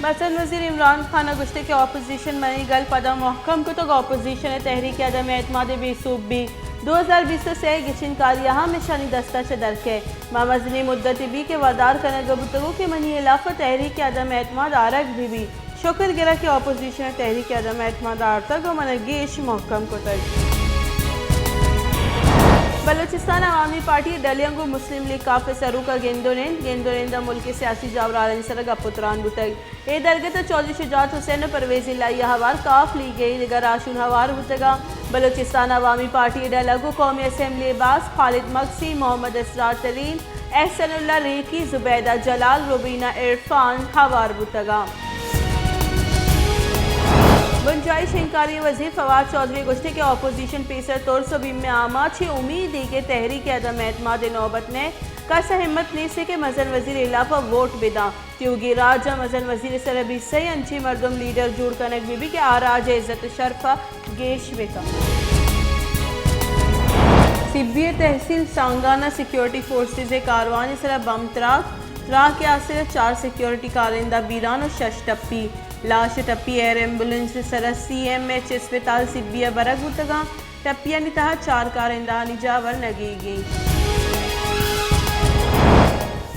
مزن وزیر عمران خان ء گوشتگ کہ اپوزیشن منی گل پدا مھکم کتگ، اپوزیشن ء تحریک عدم اعتماد بے سوب بی۔ دو ہزار بیست ء سئے ء گچین کاری ء ہم اشانی دست ء چہ در کئے۔ ما مزنیں مدتے بی کہ ودار کنگ ء بوتگوں کہ منی ہلاف ء تحریک عدم اعتماد آرگ بہ بی۔ شکر گرا کہ اپوزیشن ء تحریک عدم اعتماد آرتگ ء من ء گیش مھکم کتگ۔ بلوچستان عوامی پارٹی ء ڈلیں گوں مسلم لیگ کاف ء سروک ء گند ء نند، گند ء نند ء ملک ء سیاسی جاورھالانی سر ء گپ ء تران بوتگ۔ اے درگت ء چوہدری شجاعت حسین ء پرویز الہی ء ہوار کاف لیگ ء دگہ راہشون ہوار بوتگ ء بلوچستان عوامی پارٹی ء ڈل ء گوں قومی اسمبلی ء باسک خالد مگسی، محمد اسرار ترین، احسن اللہ ریکی، زبیدہ جلال، روبینہ عرفان ہوار بوتگ ء بنجاہی شنگکاری وزیر فواد چوہدری ء گوشتگ کہ اپوزیشن پیسر ترس ء بیم ء آماچ ء امیدے کہ تحریک عدم اعتماد ء نوبت نئے، کس ء ہمت نیست کہ مزن وزیر ء ہلاپ ء ووٹ بداں۔ تیوگیں راج ء مزن وزیر ء سر ء بیست ء انچیں مردم لیڈر جوڑ کنگ بہ بیت کہ آ راج ء عزت ء شرف ء گیش بہ کنت۔ سبی ء تحصیل سانگان ء سیکورٹی فورسز ء کاروان ء سر ء بمب تراک، تراک ء آسر ء چار سیکورٹی کارندہ بیران ء شش ٹپی، لاش ء ٹپی ایئر ایمبولینس ء سر ء سی ایم ایچ اسپتال سبی ء برگ بوتگ انت۔ ٹپیانی تہا چار کارندہانی جاور نگیگ انت۔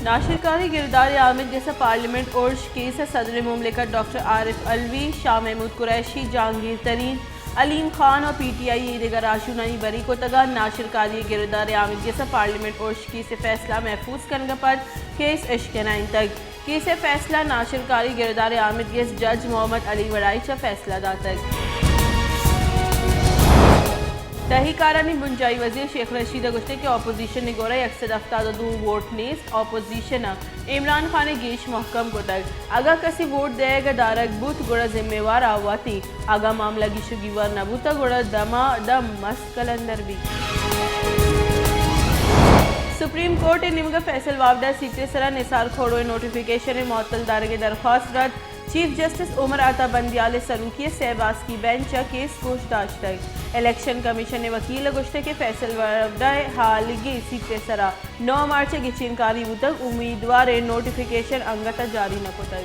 ناشرکاری گردار آمید گس ء پارلیمنٹ ارش کیس ء صدر مملکت ڈاکٹر عارف علوی، شاہ محمود قریشی، جہانگیر ترین، علیم خان ء پی ٹی آئی ء دگہ راہشونانی بری کتگ ء ناشرکاری گردار آمید گس ء پارلیمنٹ ارش کیس ء فیصلہ محفوظ کنگ ء پد کیس اشکنائینتگ۔ کیس ء فیصلہ ناشرکاری گردار آمید گس جج محمد علی وڑائی چہ فیصلہ داتگ۔ تہی کارانی بنجاہی وزیر شیخ رشید ء گوشتگ کہ اپوزیشن ء گورا یک سد ہفتاد ء دو ووٹ نیست، اپوزیشن ء عمران خان ء گیش مھکم کتگ، اگاں کسے ووٹ دئیگ ء دارگ بوت گڑا ذمہ وار آ وت انت، اگاں معاملہ گیش ء گیوار نہ بوتگ گڑا دما دم مست کلندر بیت۔ سپریم کورٹ ء نیمگ ء فیصل واوڈا سیٹ ء سرا نثار کھوڑو ء نوٹیفکیشن ء معطل دارگ ء درخواست رد، چیف جسٹس عمر عطا بندیال ء سروکی ء سئے باسکی بینچ ء کیس گوش داشتگ۔ الیکشن کمیشن ء وکیل ء گوشتگ کہ فیصل واوڈا ء ہالگیں سیٹ ء سرا نو مارچ ء گچین کاری بوتگ، امیدوار ء نوٹیفکیشن انگت ء جاری نہ کتگ۔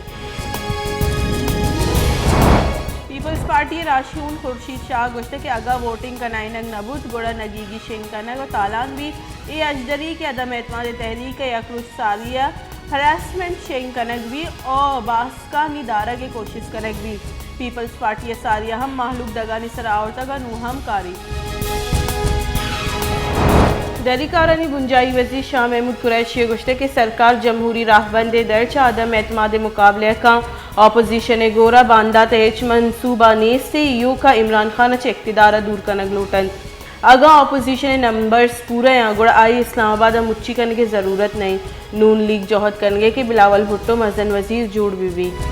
پیپلز پارٹی ء راہشون خورشید شاہ ء گوشتگ کہ اگاں ووٹنگ کنائینگ نہ بوت گڑا نگیگی شنگ کنگ ء تالان بیت۔ اے اژدری کہ عدم اعتماد تحریک ء یک روچ ساری ء ہراسمنٹ شنگ کنگ بیت ء باسکانی دارگ ء کوشست کنگ بیت۔ پیپلز پارٹی ء ساری ء ہم مہلوک دگانی سرا آورتگ ء نوں ہم کاری۔ دہلی کارانی بنجاہی وزیر شاہ محمود قریشی ء گوشتگ کہ سرکار جمہوری راہبند ء در چہ عدم اعتماد ء مقابلہ ء کن، اپوزیشن ء گورا باندات ء ہچ منصوبہ نیست ء ایوک ء عمران خان ء چہ اقتدار ء دور کنگ لوٹ انت۔ اگاں اپوزیشن ء نمبرز پورہ آں گڑا آئی اسلام آباد ء مچی کنگ ء ضرورت نہ انت۔ نون لیگ جہد کنگ ء کہ بلاول بھٹو مزن وزیر جوڑ بہ بیت۔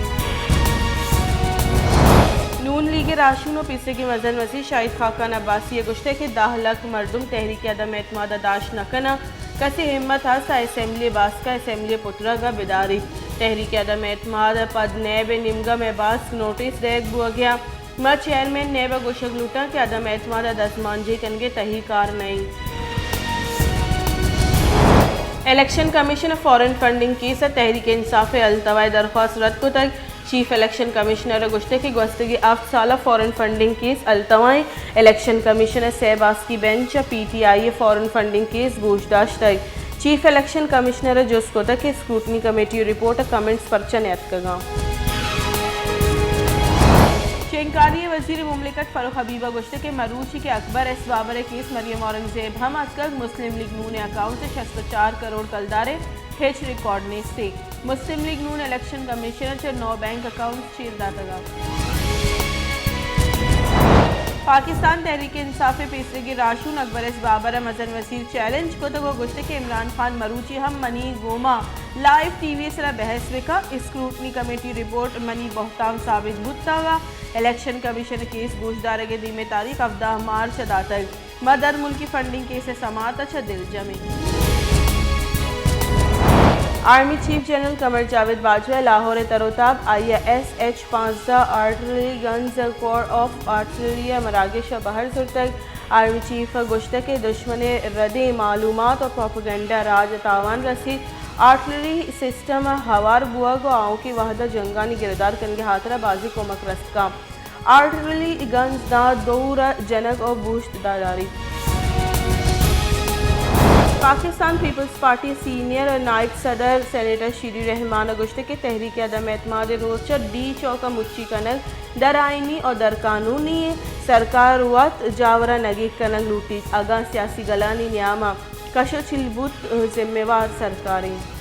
نون لیگ ء راہشون ء پیسریگیں مزن وزیر شاہد خاقان عباسی ء گوشتگ کہ دہ لکھ مردم تحریک عدم اعتماد ء داشت نہ کناں، کسے ہمت ہست ء اسمبلی ء باسک ء اسمبلی ء پترگ ء بداریت۔ تحریک عدم اعتماد ء پد نیب ء نیمگ ء مئے باسک نوٹس دئیگ بوگ ء انت۔ ما چیئرمین نیب ء گوشگ لوٹاں کہ عدم اعتماد ء دزمانجنی کنگ ء تہی کار نہ انت۔ الیکشن کمیشن ء فارن فنڈنگ کیس ء تحریک انصاف ء التوا ء درخواست رد کتگ۔ چیف الیکشن کمشنر ء گوشتگ کہ گوستگیں ہفت سال ء فارن فنڈنگ کیس التوا انت۔ الیکشن کمیشن ء سئے باسکی بینچ ء پی ٹی آئی ء فارن فنڈنگ کیس گوش داشتگ۔ چیف الیکشن کمشنر ء جست کتگ کہ اسکروٹنی کمیٹی ء رپورٹ ء کمنٹس پرچہ نیاتکگاں۔ شنگکاری ء وزیر مملکت فرخ حبیب ء گوشتگ کہ مروچی کہ اکبر ایس بابر ء کیس مریم اورنگزیب ہم اتکگ، مسلم لیگ نون ء اکاؤنٹ ء شست ء چار کروڑ کلدار ء ہچ ریکارڈ نیست۔ مسلم لیگ نون الیکشن کمیشن ء چہ نو بینک اکاؤنٹ چیر داتگ۔ پاکستان تحریک انصاف ء پیسریگیں راہشون اکبر ایس بابر ء مزن وزیر چیلنج کتگ ء گوشتگ کہ عمران خان مروچی ہم منی گوما لائیو ٹی وی ء سرا بحث بکن، اسکروٹنی کمیٹی رپورٹ منی بہتام ثابت بوتگ ء الیکشن کمیشن ء کیس گوشدارگ ء دیمی تاریخ ہفدہ مارچ ء داتگ۔ ما درملکی فنڈنگ کیس ء سماعت ء چہ دلجم ایں۔ Army chief general Qamar Javed Bajwa ء لاہور ء تر و تاب آئی ء ایس ایچ پانزدہ artillery guns corps of artillery ء مراگش ء بہر زرتگ۔ آرمی چیف ء گوشتگ کہ دشمن ء ردیں معلومات و پروپیگنڈا راج ء تاوان رسیت۔ آرٹلری سسٹم ء ہوار بوگ ء آؤکیں وھد ء جنگانی گرودار کنگ ء ہاترا بازیں کمک رست کن۔ آرٹلری گنز داں دور ء جنگ ء بوشت داریت۔ پاکستان پیپلز پارٹی ء سینئر نائب صدر سینیٹر شیری رحمان ء گوشتگ کہ تحریک عدم اعتماد ء روچ ء ڈی چوک ء مچی کنگ در آئینی ء در قانونی انت، سرکار وت جاور ء نگیگ کنگ لوٹیت، اگاں سیاسی گلانی نیام ء کش ء چل بوت، ذمہ وار سرکار انت۔